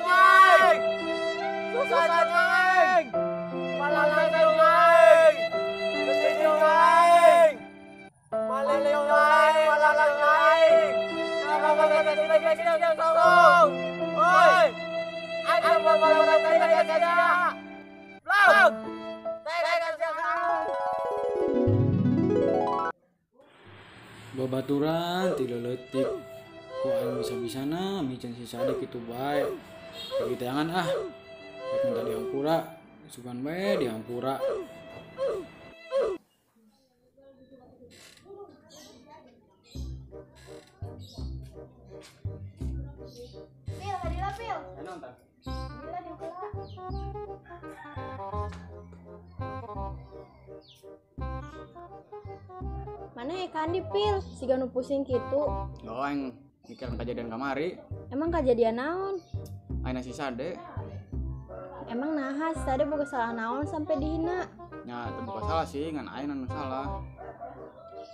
Aing. Susah aing. Malah aing. Sedih aing. Malah aing, malah aing. Oi. Aing malah aing. Babaturan ti leutik ku aing bisa-bisana micen si Sade kitu bae. Bagi tayangan ah. Rek minta dihampura, sugan bae dihampura. Pil, hadila pil. Hadila diukela. Mana ya kandi pil, siga nu pusing kitu. Oh, aing mikiran kejadian kamari. Emang kejadian naon? Aing si Sade. Emang naha si Sade boga salah naon sampai dihina? Ya, teu boga salah sih, ngan aing anu salah.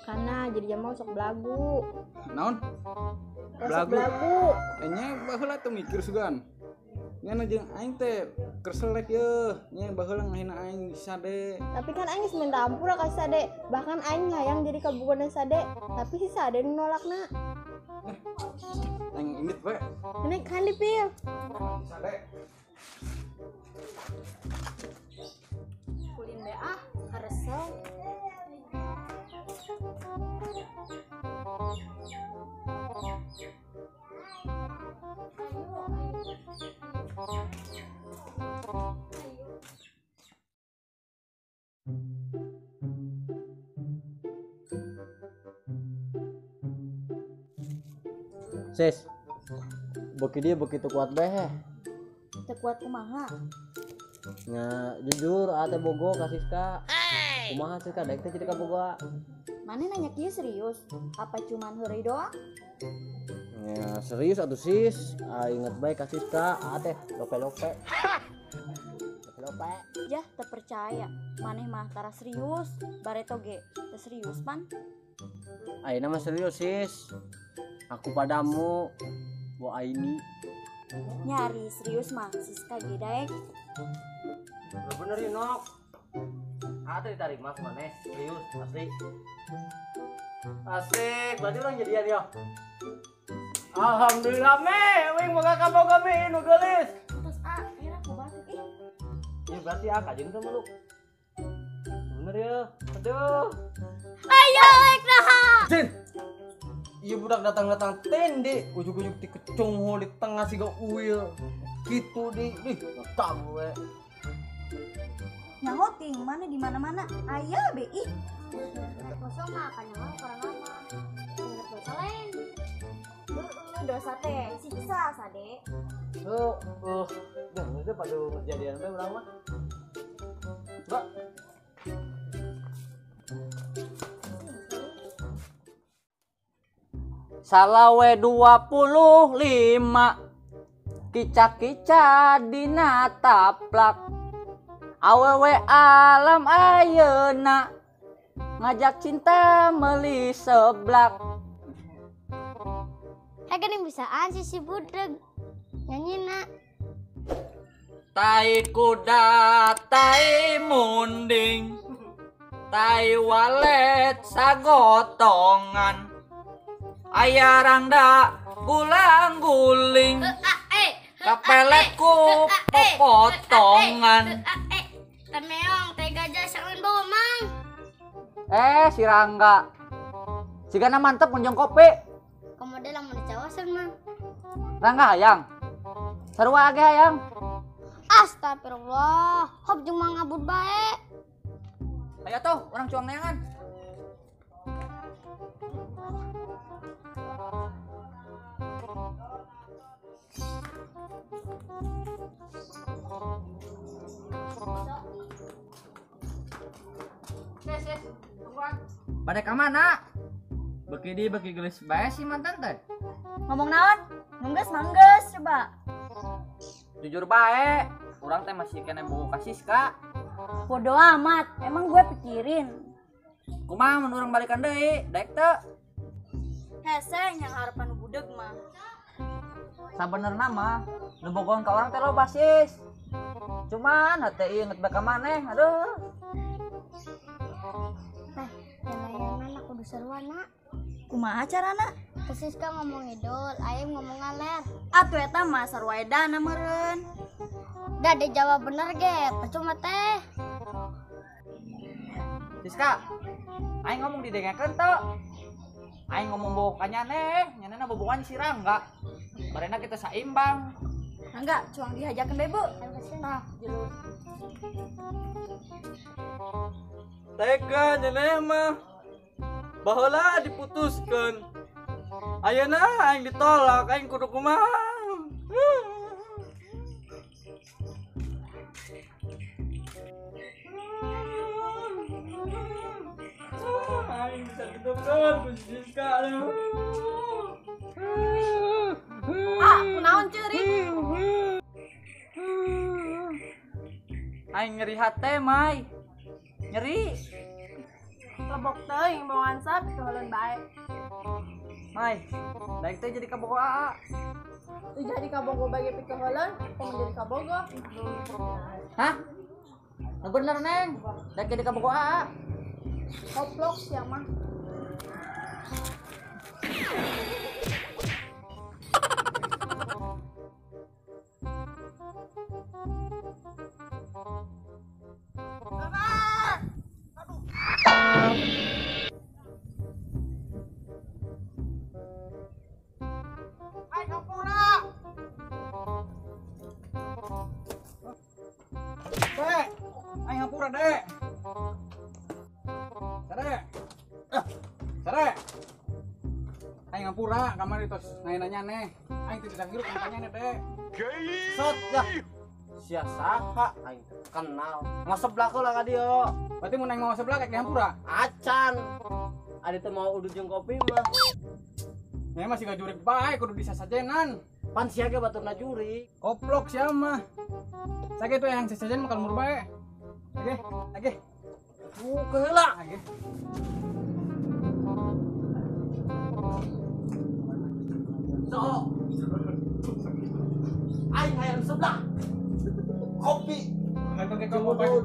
Karena jadi jama sok belagu. Naon? Belagu. Belagu. Nya baheula teu mikir sugan. Nya jeung aing teh kerselek yeuh, nya baheula ngahina aing si Sade. Tapi kan aing geus minta ampura ka si Sade. Bahkan aing hayang jadi kabogohna Sade, tapi si Sade nu nolakna. Aing indit we. Ini kandi pil. Sade. Kulin be ah, karesel. Sis, beki dia begitu kuat beh. Teu kuat kumaha? Nya jujur ate bogo ka Siska. Kumaha Siska daek teh jadi kabogoh? Maneh nanya kieu serius? Apa cuman heureuy doang? Ya serius atuh sis. Inget bae ka Siska ate lope-lope. Lope-lope. Jah teu percaya. Maneh mah tara serius, bareto ge teu serius pan. Ayeuna mah serius sis. Aku padamu, Bo Aini. Nyari serius mah Siska ge daek. Bener Inok. Ate ditarik mah maneh, serius asli. Asik, berarti orang jadian yo. Alhamdulillah me, wing boga kaboga me nu geulis. Terus ah, akhirnya aku batuk ih. Ya berarti ah kajeng teh meluk. Bener ya. Aduh. Ayo rek naha. Jin. Iya budak datang-datang tende, ujug-ujug ti kecongho di tengah siga uil. Kitu di, ih, kamu we. Nyaho ting mana di mana-mana. Aya be ih. Kosong mah kan nyaho kurang lama. Ingat dosa lain. Dosa teh siksa Sade. Heeh, jangan itu pada kejadian teh urang mah. Mbak. Salawe 25 kica-kica dina taplak awewe alam ayeuna ngajak cinta meuli seblak. Hei geuning bisaan si budeg nyanyina. Tai kuda tai munding tai walet sagotongan aya rangda gulang guling kapelet ku popotongan. Temeong teh gajah saeun bawa mang. Si Rangga sigana mantep munjung kopi. Komodo lamun dicawasan mang. Rangga hayang sarua ge hayang. Astagfirullah, hop jeung mang ngabur bae. Ayo tuh urang cuang neangan. Sis, tungguan. Bade ka mana? Beki di beki geulis bae si mantan teh. Ngomong naon? Manggeus manggeus coba. Jujur bae, urang teh masih kena bogo ka Siska. Bodoh amat, emang gue pikirin. Kumaha mun urang balikan deui, daek teu? Hese yang harapan budeg mah. Sabenerna mah nu bogohan ka urang teh loba sis. Cuman hate ieu inget bae ka maneh, aduh. Teh, layanan aku kudu seruan, nak. Kumaha carana? Teh Siska ngomong ngidul, aing ngomong ngaler. Atuh eta mah sarua edana meureun. Dah dijawab bener ge, percuma teh. Siska, aing ngomong didengekeun teu? Aing ngomong bogo ka nyaneh, nyanehna bobogohan si Rangga. Barena kita saimbang. Rangga, cuang dihajakeun bae, Bu. Tah, jelu. Tega nyeneh mah. Baheula diputuskeun. Ayeuna aing ditolak, aing kudu kumaha? Aing bisa ditekan ku si Siska. Ah, kunaon ceurik? Aing nyeri hate, Mai. Nyeri. Lebok teuing bongan sap pikeun bae. Mai, daek teh jadi kabogo aa. Teu jadi kabogo bae pikeun, kumaha jadi kabogo? Hah? Nu bener, Neng. Daek jadi kabogo aa. Koplok sia mah. Dek, aing hampura, Dek. Sare. Ah, sare. Aing hampura kamari tos nanya-nanya neh. Aing teu bisa ngirup nanya Dek. Sot ya. Sia saha aing teu kenal. Ngaseblak heula ka dieu. Berarti mun aing mau seblak kayak dihampura. Acan. Adi teu mau udut jeung kopi mah. Nya masih gajurik bae kudu disasajenan. Pan sia ge baturna jurik. Koplok sia mah. Sakitu yang sesajen makan mur bae. Oke, oke. Keheula. Oke. So. Aing hayang seblak. Kopi. Oke, kamu balik.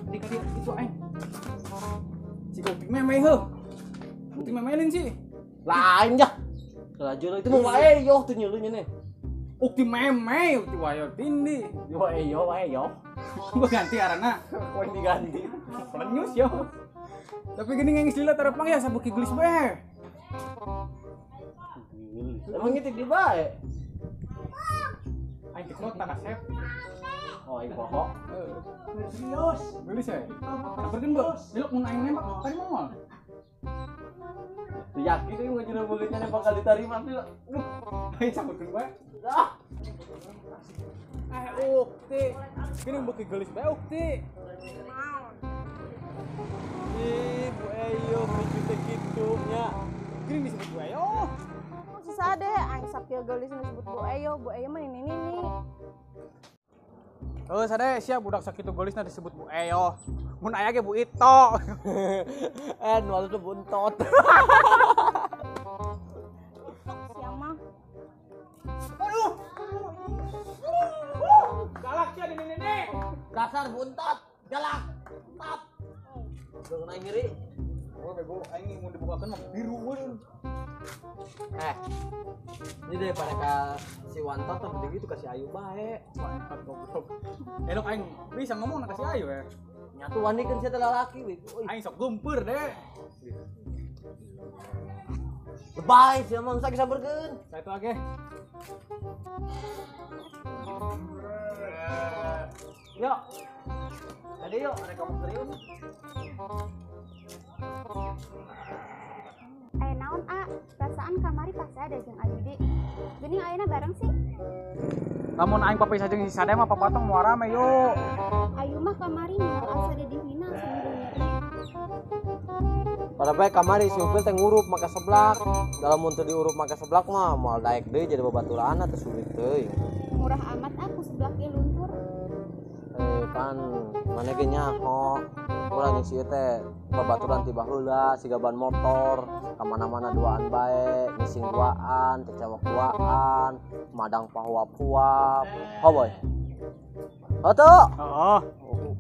Adik-adik itu aing. Si kopi meme heuh. Kopi memelin sih. Lain jah. Laju itu mau wae yo tuh nyulunya nih. Ukti meme, ukti wayo tindi. Yo eyo wae yo. Gua ganti arana. Kok diganti? Lenyus yo. Tapi gini ngeung lila tarepang ya sabuki gelis bae. Emang itu di bae. Aing teh kota kasep. Oh, aing poho. Serius. Gelis ya. Samperkeun, Bu. Diluk mun aing nembak tadi moal. Teu yakin euy mun jeung beulitnya bakal diterima tuh. Duh, aing samperkeun bae. Ah. Ukti. Gini beuki gelis bae Ukti. Ih, Bu Eyo miju teh kitu nya. Gini disebut Bu Eyo. Si Sade, aing sakieu geulis disebut Bu Eyo, Bu Eyo mah nini nini. Oh, Sade, siap budak sakitu geulisna disebut Bu Eyo. Mun aya ge Bu Ito. Nu alus buntot. Sia mah. Aduh. Galak sia di nini. Dasar buntot, galak. Tap. Udah kena ngiri. Oh, bego, aing mun dibukakeun mah biru meureun. Ini daripada ka si Wantot tuh mending itu kasih Ayu bae. Wantot goblok. Elok aing bisa ngomong na kasih Ayu ya. Nyatu wani kan sia teh lalaki bego. Aing sok geumpeur deh. Lebay sia mah sakit sabarkeun. Satu lagi. Yuk. Tadi yuk, rek ngomong serius. Aya naon a, perasaan kamari pas ada jeung Ayudi. Geuning ayeuna bareng sih. Lamun aing papisah jeung si Sade mah papatong moal rame yuk. Ayu mah kamari ningal asa dihina sambil nyeri. Pada bae kamari si Upil teh ngurup make seblak. Dalam mun teu diurup make seblak mah moal daek deui jadi babaturan teh sulit teuing. Murah amat aku seblak ge luntur. Pan mana ge nyaho. Urang jeung si ieu teh babaturan ti baheula siga ban motor, ka mana-mana duaan bae, ngising duaan, cecewok duaan, madang pahuap-huap. Ho boy. Atuh. Heeh.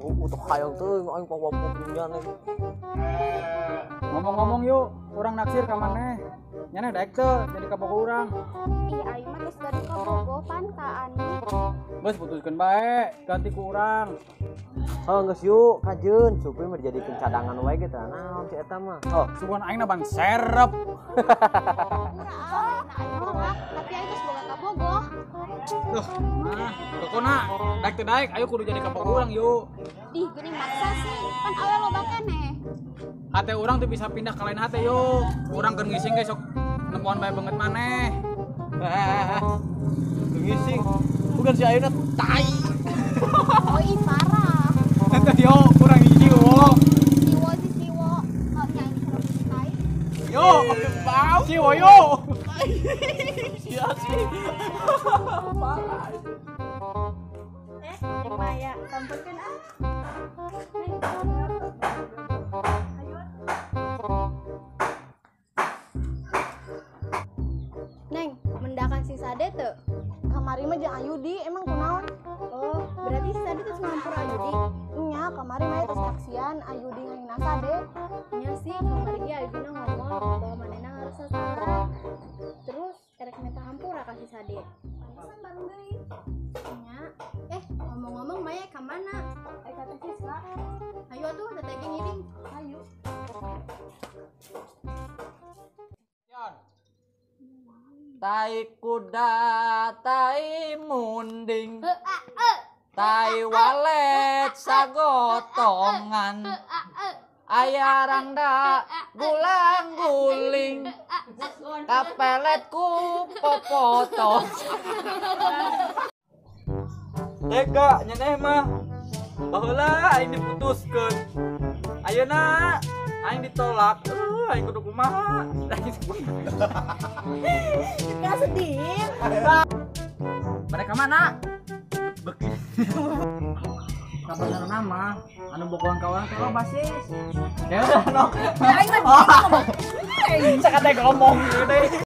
Utuh hayang teuing aing pahuap-huap nya nih. Ngomong-ngomong yuk, urang naksir ka maneh. Nyaneh daek teu jadi kabogoh urang. Ih aing mah geus gaduh kabogoh pan ka Ani. Geus putuskeun bae, ganti ku urang. Oh geus yuk kajeun, supir mah dijadikeun cadangan wae ge teh naon si eta mah. Oh, sugan aing na ban serep. Pura ah, nah aing nolak, tapi aing geus boga kabogoh. Duh, mah, pokona daek teu daek ayo kudu jadi kabogoh urang yuk. Ih, geuning maksa sih, pan awe loba keneh. Hate urang tuh bisa pindah ke lain hate yuk. Urang keur ngising ge sok nemuan bae banget maneh. Ngising. Bukan si ayeuna tai. Oh ih parah. Teh yo kurang hiji wo. Siwo si siwo. Oh nya ini serem tai. Yo, bau siwo yo. Sia sih. Parah. Neng Maya, sampeurkeun ah. Neng, mendakan si Sade teu? Kamari mah jeung Ayudi, emang kunaon? Oh, berarti si Sade terus ngampur Ayudi? Nya, kamari mah terus nyaksian Ayudi ngahina Sade. Nya sih, kamari ge Ayudina ngomong bahwa manehna ngarasa salah. Terus erek minta hampura ka si Sade. Pantesan bareng deui. Nya, ngomong-ngomong Maya ka mana? Ka Teh Siska. Ayo atuh teteh ge ngiring. Ayo. Tai kuda, tai munding, tai walet sagotongan, aya rangda gulang guling, kapelet ku popotong. Tega nyeneh mah, baheula aing diputuskeun, ayeuna aing ditolak. Aing kudu kumaha? Gak sedih. Mereka mana? Beki. Kapan nama? Anu bogohan ka urang teh loba sis. Ya udah nok. Aing mah. Sakate ngomong gitu.